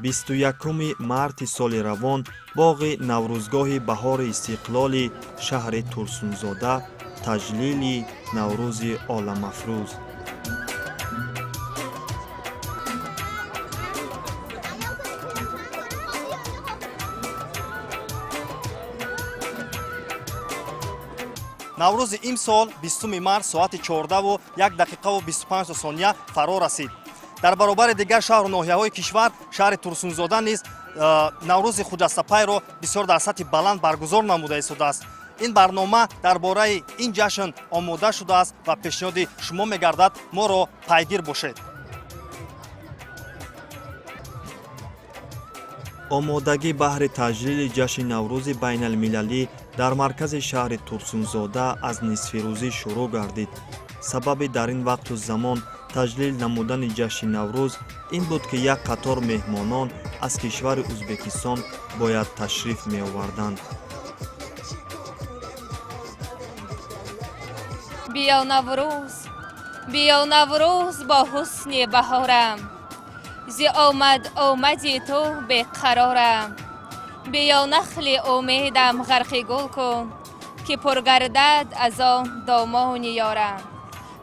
21 марти соли равон боғи Наврӯзгоҳи баҳори истиқлоли шаҳри Турсунзода таҷлили Наврӯзи оламафрӯз. Наврӯзи имсол 20 март соати 14 1 дақиқаву 25 сония фаро расид. Дар баробари дигар шаҳру ноҳияҳои кишвар, шаҳри Турсунзода низ Наврӯзи хуҷастапайро бисёр дар сатҳи баланд баргузор намуда истодааст. Ин барнома дар бораи ин ҷашн омода шудааст ва пешниҳоди шумо мегардад. Моро пайгир бошед. Омодагӣ баҳри таҷлили ҷашни Наврӯзи байналмилалӣ дар маркази шаҳри Турсунзода аз нисфирӯзӣ шурӯъ гардид. Сабаби дар ин вақту замон таҷлил намудани ҷашни Наврӯз ин буд, ки як қатор меҳмонон аз кишвари Ӯзбекистон бояд ташриф меоварданд. Биё, Наврӯз, биё, Наврӯз, бо ҳусни баҳорам, зи омад омади ту беқарорам. Биё, нахли умедам ғарқи гул кун, ки пургардад аз он домони ёрам.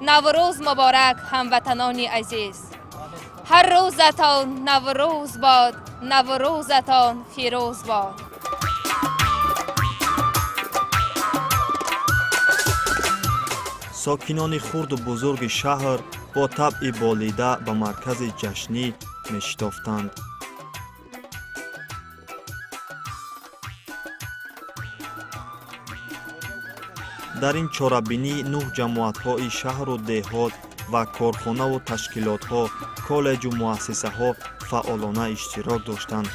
Наврӯз муборак, ҳамватанони азиз! Ҳар рӯзатон Наврӯз бод, Наврӯзатон фирӯз бод! Сокинони хурду бузурги шаҳр бо табъи болида ба маркази ҷашнӣ мешитофтанд. Дар ин чорабинӣ нӯҳ ҷамоатҳои шаҳру деҳот ва корхонаву ташкилотҳо, коллеҷу муассисаҳо фаъолона иштирок доштанд.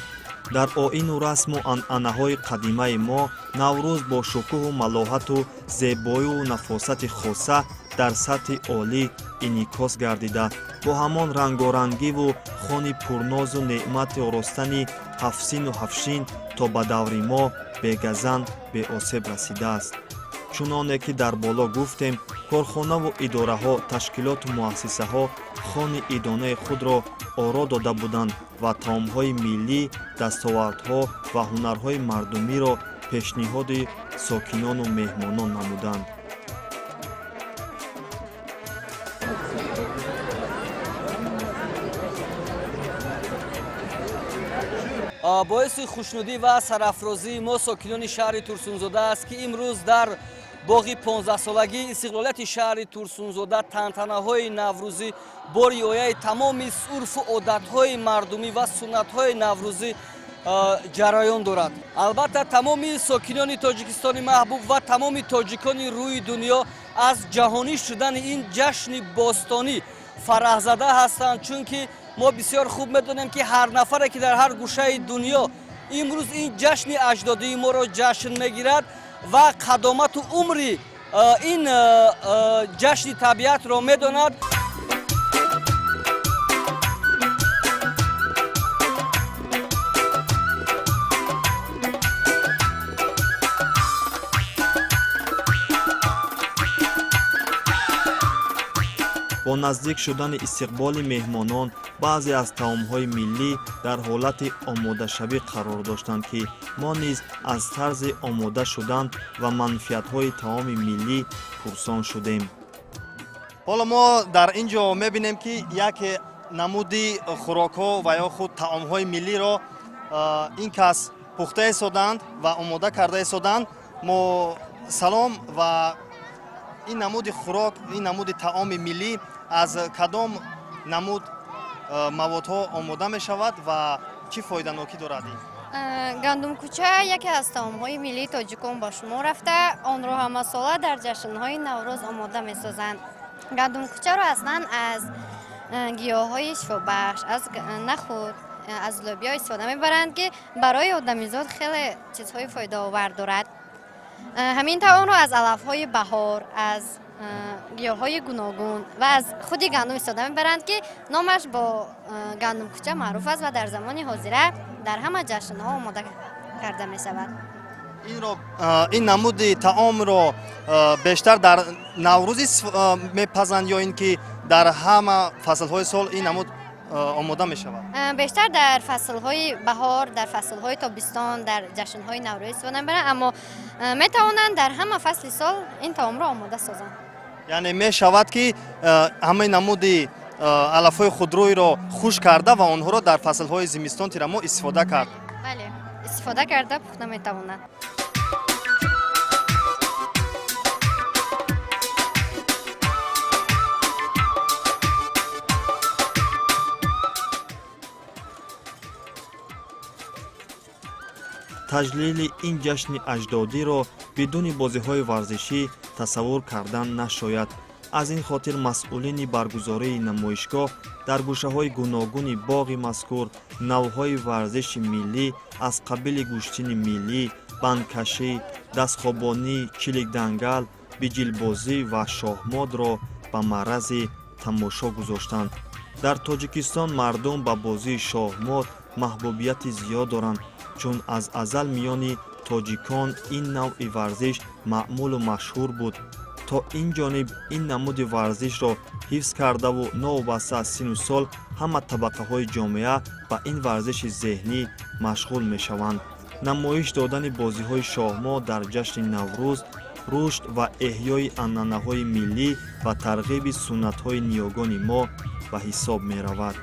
Дар оину расму анъанаҳои қадимаи мо Наврӯз бо шукӯҳу малоҳату зебоию нафосати хоса дар сатҳи олӣ инъикос гардида, бо ҳамон рангорангиву хони пурнозу неъмати оростани Ҳафсину ҳафшин то ба даври мо бегазанд, беосеб расидааст. Чуноне ки дар боло гуфтем, корхонаву идораҳо, ташкилоту муассисаҳо хони идонаи худро оро дода буданд ва таомҳои миллӣ, дастовардҳо ва ҳунарҳои мардумиро пешниҳоди сокинону меҳмонон намуданд. Боиси хушнудӣ ва сарафрозии мо, сокинони шаҳри Турсунзода аст, ки имрӯз дар боғи 15-солагии истиқлолияти шаҳри Турсунзода тантанаҳои наврӯзӣ бо риояи тамоми урфу одатҳои мардумӣ ва суннатҳои наврӯзӣ ҷараён дорад. Албатта, тамоми сокинони Тоҷикистони маҳбуб ва тамоми тоҷикони рӯи дунё аз ҷаҳонӣ шудани ин ҷашни бостонӣ фараҳзада ҳастанд, чунки мо бисёр хуб медонем, ки ҳар нафаре, ки дар ҳар гӯшаи дунё имрӯз ин ҷашни аҷдодии моро ҷашн мегирад ва қадомату умри ин ҷашни табиатро медонад. Бо наздик шудани истиқболи меҳмонон, баъзе аз таомҳои миллӣ дар ҳолати омодашавӣ қарор доштанд, ки мо низ аз тарзи омода шудан ва манфиатҳои таоми миллӣ пурсон шудем. Ҳоло мо дар ин ҷо мебинем, ки яке намуди хӯрокҳо ва ё худ таомҳои миллиро ин кас пухта истоданд ва омода карда истоданд. Мо салом, ва ин намуди хӯрок, ин намуди таоми миллӣ аз кадом намуд маводҳо омода мешавад ва чӣ фоиданокӣ дорад ин? Гандумкӯча яке аз таомҳои миллии тоҷикон ба шумор рафта, онро ҳамасола дар ҷашнҳои Наврӯз омода месозанд. Гандумкӯчаро аслан аз гиёҳҳои шифобахш, аз нахӯд, аз лӯбиё истифода мебаранд, ки барои одамизод хеле чизҳои фоидаовар дорад. Ҳамин таомро аз алафҳои баҳор, аз гиёҳҳои гуногун ва аз худи гандум истифода мебаранд, ки номаш бо гандумкӯча маъруф аст ва дар замони ҳозира дар ҳама ҷашнҳо омода карда мешавад. Инро, ин намуди таомро бештар дар Наврӯз мепазанд ё ин ки дар ҳама фаслҳои сол ин намуд омода мешавад? Бештар дар фаслҳои баҳор, дар фаслҳои тобистон, дар ҷашнҳои Наврӯз истифода мебаранд, аммо метавонанд дар ҳама фасли сол ин таомро омода созанд. Яъне мешавад, ки ҳамаи намуди алафҳои худрӯйро хушк карда ва онҳоро дар фаслҳои зимистон, тирамоҳ истифода кард? Бале, истифода карда пухта метавонанд. Таҷлили ин ҷашни аҷдодиро бидуни бозиҳои варзишӣ тасаввур кардан нашояд. Аз ин хотир масъулини баргузории намоишгоҳ дар гӯшаҳои гуногуни боғи мазкур навъҳои варзиши миллӣ аз қабили гӯштини миллӣ, бандкашӣ, дастхобонӣ, чиликдангал, биҷилбозӣ ва шоҳмотро ба маърази тамошо гузоштанд. Дар Тоҷикистон мардум ба бозии шоҳмот маҳбубияти зиёд доранд, чун аз азал миёни тоҷикон ин навъи варзиш маъмулу машҳур буд. То ин ҷониб ин намуди варзишро ҳифз кардаву новобаста аз сину сол ҳама табақаҳои ҷомеа ба ин варзиши зеҳнӣ машғул мешаванд. Намоиш додани бозиҳои шоҳмот дар ҷашни Наврӯз рушд ва эҳёи анъанаҳои миллӣ ва тарғиби суннатҳои ниёгони мо ба ҳисоб меравад.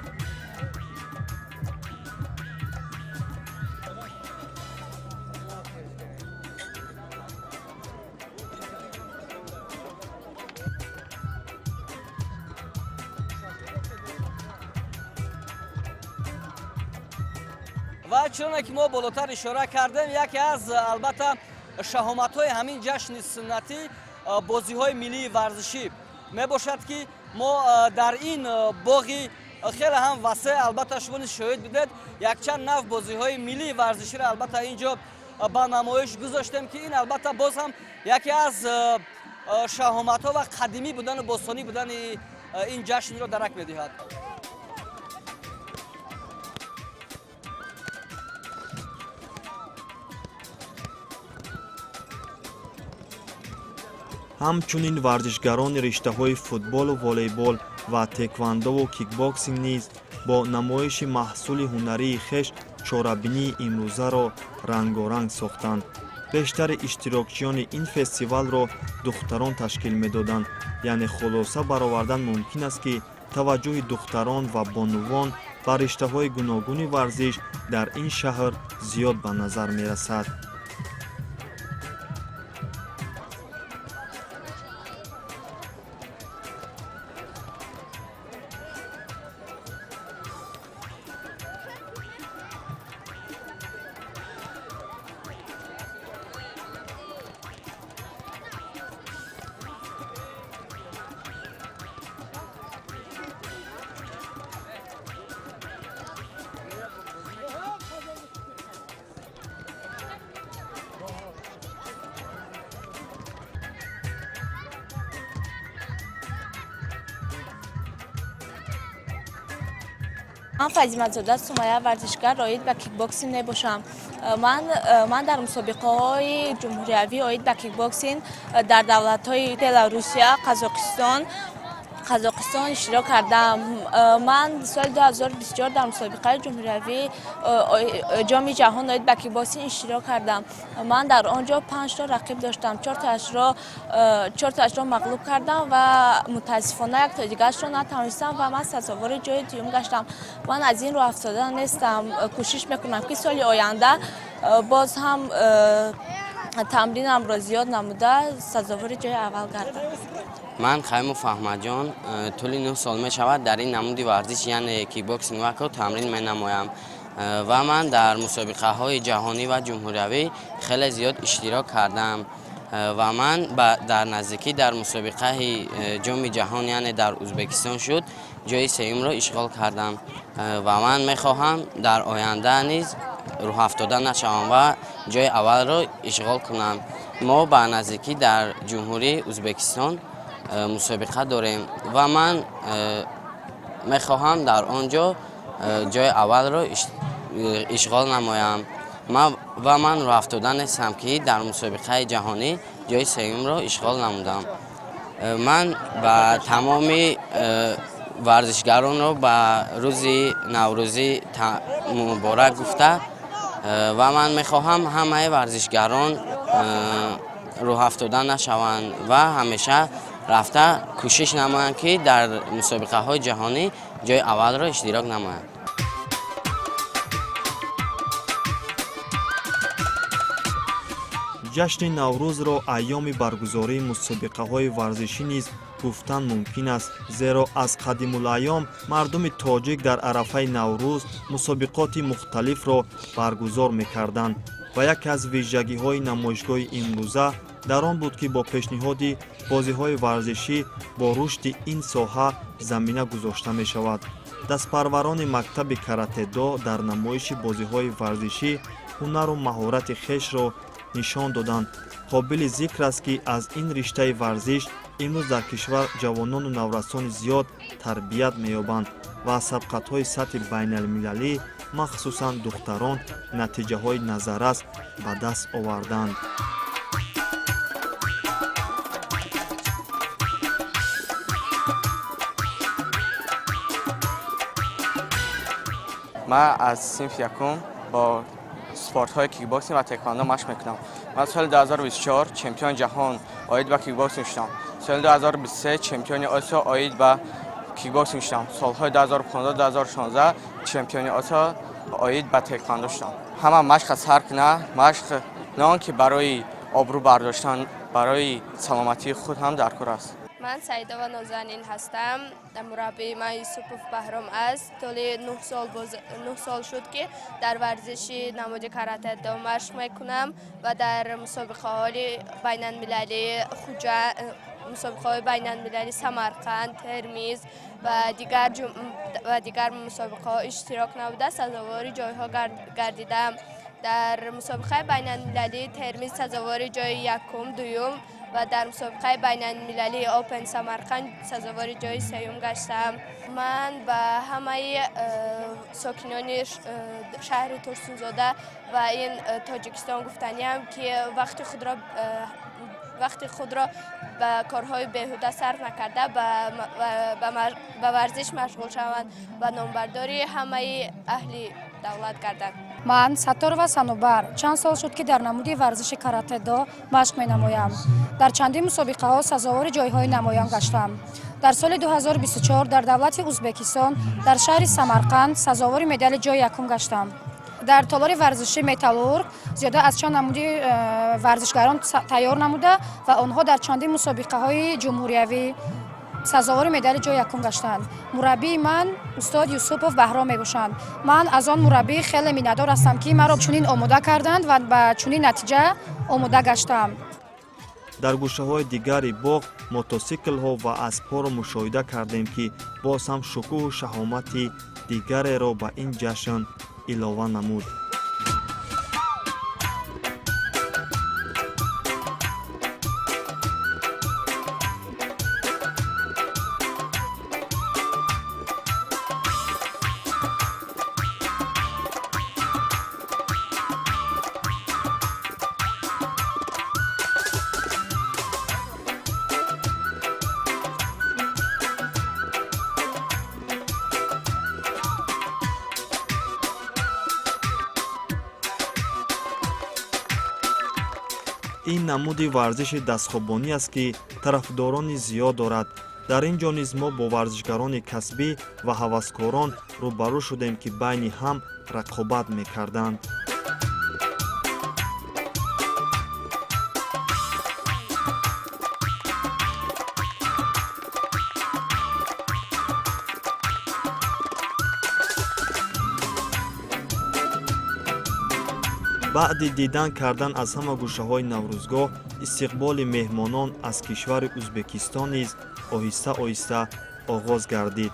Ва чуноне ки мо болотар ишора кардем, яке аз, албатта, шаҳоматҳои ҳамин ҷашни суннатӣ бозиҳои миллии варзишӣ мебошад, ки мо дар ин боғи хеле ҳам васеъ, албатта, шумо низ шоҳид будед, якчанд нав бозиҳои миллии варзиширо, албатта, ин ҷо ба намоиш гузоштем, ки ин, албатта, боз ҳам яке аз шаҳоматҳо ва қадимӣ будану бостонӣ будани ин ҷашнро дарак медиҳад. Ҳамчунин варзишгарони риштаҳои футболу волейбол ва теквандову кикбоксинг низ бо намоиши маҳсули ҳунарии хеш чорабинии имрӯзаро рангоранг сохтанд. Бештари иштирокчиёни ин фестивалро духтарон ташкил медоданд, яъне хулоса баровардан мумкин аст, ки таваҷҷӯҳи духтарон ва бонувон ба риштаҳои гуногуни варзиш дар ин шаҳр зиёд ба назар мерасад. Ман Фазиматзода Сумая, варзишгар оид ба кикбоксинг мебошам. Ман дар мусобиқаҳои ҷумҳуриявӣ оид ба кикбоксинг дар давлатҳои Беларусия, Қазоқистон иштирок кардам. Ман соли 2024 дар мусобиқаи ҷумҳуриявӣ Ҷоми ҷаҳон оид ба кикбоксинг иштирок кардам. Ман дар он ҷо панҷто рақиб доштам, чортаашро мағлуб кардам ва мутаассифона якто дигарашро натавонистам ва ман сазовори ҷои дуюм гаштам. Ман аз ин рӯҳафтода нестам, кӯшиш мекунам, ки соли оянда боз ҳам тамринамро зиёд намуда, сазовори ҷои аввал гардам. Ман Қаймов Аҳмадҷон, тӯли 9 сол мешавад, дар ин намуди варзиш, яъне кикбоксинг вако тамрин менамоям ва ман дар мусобиқаҳои ҷаҳонӣ ва ҷумҳуриявӣ хеле зиёд иштирок кардам ва ман дар наздикӣ дар мусобиқаи Ҷоми ҷаҳон, яъне дар Ӯзбекистон шуд, ҷои сеюмро ишғол кардам ва ман мехоҳам дар оянда низ рӯҳафтода нашавам ва ҷои аввалро ишғол кунам. Мо ба наздикӣ дар Ҷумҳурии Ӯзбекистон мусобиқа дорем ва ман мехоҳам дар он ҷо ҷои аввалро ишғол намоям ва ман рӯҳафтода нестам, ки дар мусобиқаи ҷаҳонӣ ҷои сеюмро ишғол намудам. Ман ба тамоми варзишгаронро ба рӯзи Наврӯзӣ муборак гуфта ва ман мехоҳам ҳамаи варзишгарон рӯҳафтода нашаванд ва ҳамеша рафта кӯшиш намоянд, ки дар мусобиқаҳои ҷаҳонӣ ҷои аввалро иштирок намоянд. Ҷашни Наврӯзро айёми баргузории мусобиқаҳои варзишӣ низ гуфтан мумкин аст, зеро аз қадимулайём мардуми тоҷик дар арафаи Наврӯз мусобиқоти мухталифро баргузор мекарданд ва яке аз вижагиҳои намоишгоҳи имрӯза дар он буд, ки бо пешниҳоди бозиҳои варзишӣ бо рушди ин соҳа замина гузошта мешавад. Дастпарварони мактаби каратедо дар намоиши бозиҳои варзишӣ ҳунару маҳорати хешро нишон доданд. Қобили зикр аст, ки аз ин риштаи варзиш имрӯз дар кишвар ҷавонону наврасони зиёд тарбият меёбанд ва аз сабқатҳои сатҳи байналмилалӣ, махсусан духтарон, натиҷаҳои назаррас ба даст оварданд. Ман аз синфи якум бо спортҳои кикбоксинг ва тэквондо машқ мекунам. Ман соли 2024 чемпиони ҷаҳон оид ба кикбоксинг шудам, соли 2023 чемпиони Осиё оид ба кикбоксинг шудам, солҳои 2015-2016 чемпиони Осиё оид ба тэквондо шудам. Ҳама машқа сар куна, машқ на он ки барои обрӯ бардоштан, барои саломатии худ ҳам дар кор аст. Ман Саидова Нозанин ҳастам. Мураббии ман Юсупов Баҳром аст. Тӯли 9 сол шуд, ки дар варзиши намуди каратэ-до машқ мекунам ва дар мусобиқаҳои байналмилалии Хуҷа, мусобиқаҳои байналмилалии Самарқанд, Термиз ва дигар мусобиқаҳо иштирок намуда, сазовори ҷойҳо гардидам. Дар мусобиқаи байналмилалии Термиз сазовори ҷои якум, дуюм ва Ва дар мусобиқаи байналмилалии Open Самарқанд сазовори ҷои сеюм гаштам. Ман ба ҳамаи сокинони шаҳри Турсунзода ва ин Тоҷикистон гуфтаниам, ки вақти худро ба корҳои беҳуда сарф накарда, ба варзиш машғул шаванд ва номбардори ҳамаи аҳли давлат гарданд. Ман Сатторова Санубар, чанд сол шуд, ки дар намуди варзиши каратэ-до машқ менамоям. Дар чандин мусобиқаҳо сазовори ҷойҳои намоён гаштам. Дар соли 2024 дар давлати Узбекистон, дар шаҳри Самарқанд сазовори медали ҷои якум гаштам. Дар толори варзиши Металлург зиёда аз чанд намуди варзишгарон тайёр намуда ва онҳо дар чандин мусобиқаҳои ҷумҳуриявӣ сазовори медали ҷои якум гаштанд. Мураббии ман устод Юсупов Баҳром мебошанд. Ман аз он мураббӣ хеле миннатдор ҳастам, ки маро чунин омода карданд ва ба чунин натиҷа омода гаштам. Дар гӯшаҳои дигари боғ мотосиклҳо ва аспҳоро мушоҳида кардем, ки боз ҳам шукӯҳу шаҳомати дигареро ба ин ҷашн илова намуд. Ин намуди варзиши дастхобонӣ аст, ки тарафдорони зиёд дорад. Дар ин ҷо низ мо бо варзишгарони касбӣ ва ҳаваскорон рӯбарӯ шудем, ки байни ҳам рақобат мекарданд. Баъди дидан кардан аз ҳама гӯшаҳои Наврӯзгоҳ, истиқболи меҳмонон аз кишвари Узбекистон низ оҳиста оҳиста оғоз гардид.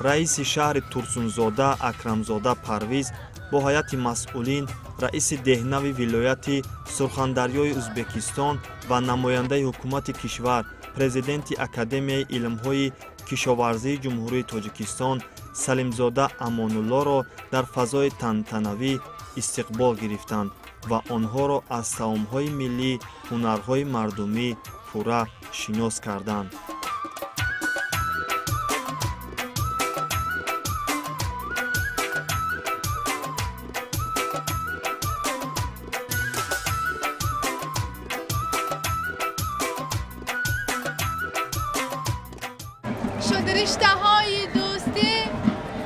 Раиси шаҳри Турсунзода Акрамзода Парвиз бо ҳайати масъулин, раиси деҳнави вилояти Сурхандарёи Узбекистон ва намояндаи ҳукумати кишвар, президенти Академияи илмҳои кишоварзии Ҷумҳурии Тоҷикистон Салимзода Амонуллоро дар фазои тантанавӣ истиқбол гирифтанд ва онҳоро аз таомҳои миллӣ, ҳунарҳои мардумӣ пурра шинос карданд. Шуд риштаҳои дӯстӣ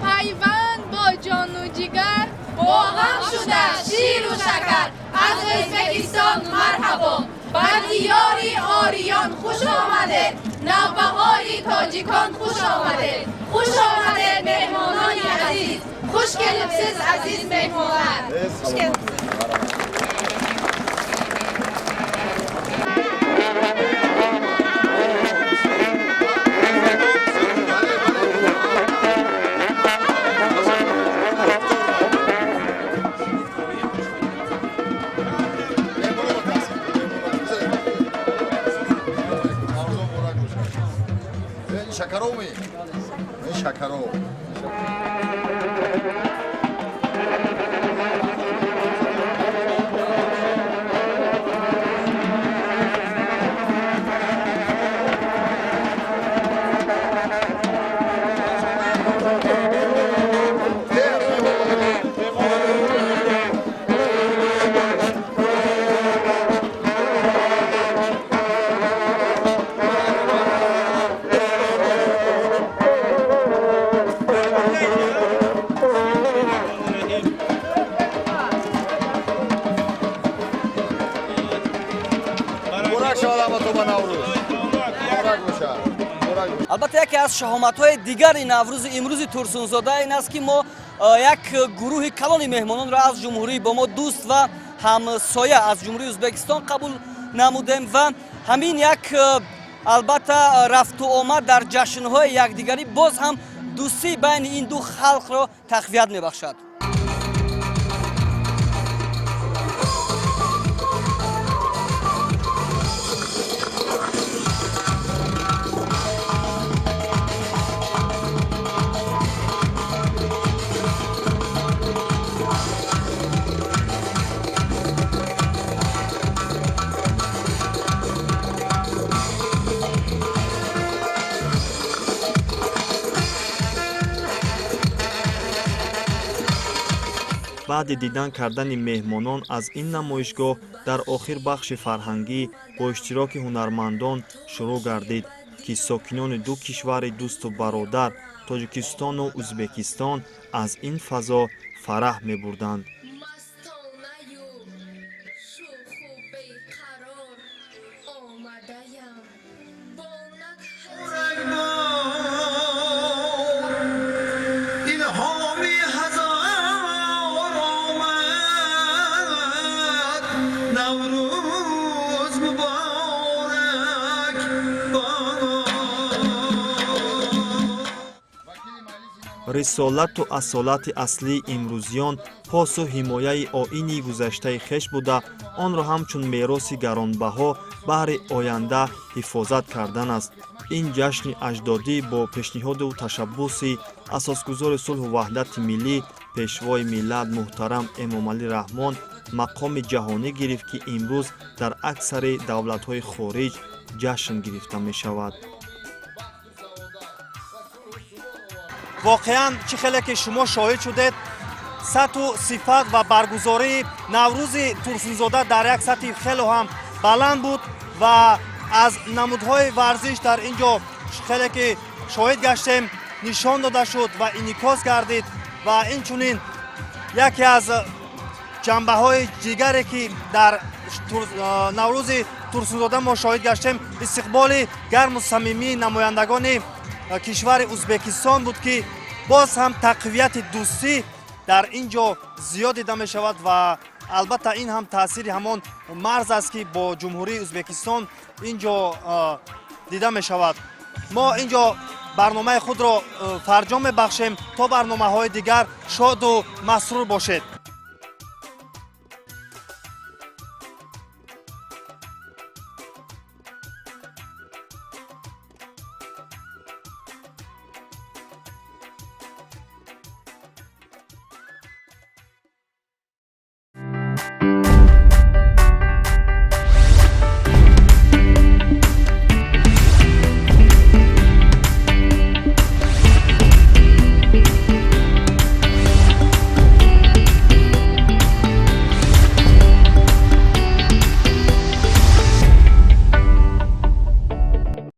пайванд бо ҷону ҷигар, бо ҳам шуда ширу шакар. Аз Ӯзбекистон марҳабо, ба диёри ориён хуш омадед, навбаҳори тоҷикон хуш омадед. Хуш омадед, меҳмонони азиз, хуш келибсиз, азиз меҳмонлар. Хуш келибсиз. Шакароми? Шакаро. Муборак шавад ҳаматон ба Наврӯз. Муборак бошад. Муборак бошад. Албатта, яке аз шаҳоматҳои дигари Наврӯзи имрӯзи Турсунзода ин аст, ки мо як гурӯҳи калони меҳмононро аз ҷумҳурии бо мо дӯст ва ҳамсоя, аз Ҷумҳурии Ӯзбекистон қабул намудем ва ҳамин як Албатта, рафту омад дар ҷашнҳои якдигарӣ боз ҳам дӯстии байни ин ду халқро тақвият мебахшад. Баъди дидан кардани меҳмонон аз ин намоишгоҳ, дар охир бахши фарҳангӣ бо иштироки ҳунармандон шурӯъ гардид, ки сокинони ду кишвари дӯсту бародар, Тоҷикистону Ӯзбекистон, аз ин фазо фараҳ мебурданд. Мастонаю шӯху беқарор омадаям бо накҳати Илҳоми ҳазор омад, Наврӯз муборак бод. Рисолату асолати аслии имрӯзиён посу ҳимояи оини гузаштаи хеш буда, онро ҳамчун мероси гаронбаҳо баҳри оянда ҳифозат кардан аст. Ин ҷашни аҷдодӣ бо пешниҳоду ташаббуси асосгузори сулҳу ваҳдати миллӣ, Пешвои миллат муҳтарам Эмомалӣ Раҳмон мақоми ҷаҳонӣ гирифт, ки имрӯз дар аксари давлатҳои хориҷ ҷашн гирифта мешавад. Воқеан, чӣ хеле ки шумо шоҳид шудед, сатҳу сифат ва баргузории Наврӯзи Турсунзода дар як сатҳи хеле ҳам баланд буд ва аз намудҳои варзиш дар ин ҷо, хеле ки шоҳид гаштем, нишон дода шуд ва инъикос гардид. Ва инчунин яке аз ҷанбаҳои дигаре, ки дар Наврӯзи Турсунзода мо шоҳид гаштем, истиқболи гарму самимии намояндагони кишвари Ӯзбекистон буд, ки боз ҳам тақвияти дӯстӣ дар ин ҷо зиёд дида мешавад. Ва албатта, ин ҳам таъсири ҳамон марз аст, ки бо Ҷумҳурии Ӯзбекистон ин ҷо дида мешавад. Мо ин ҷо барномаи худро фарҷом мебахшем. То барномаҳои дигар шоду масрур бошед.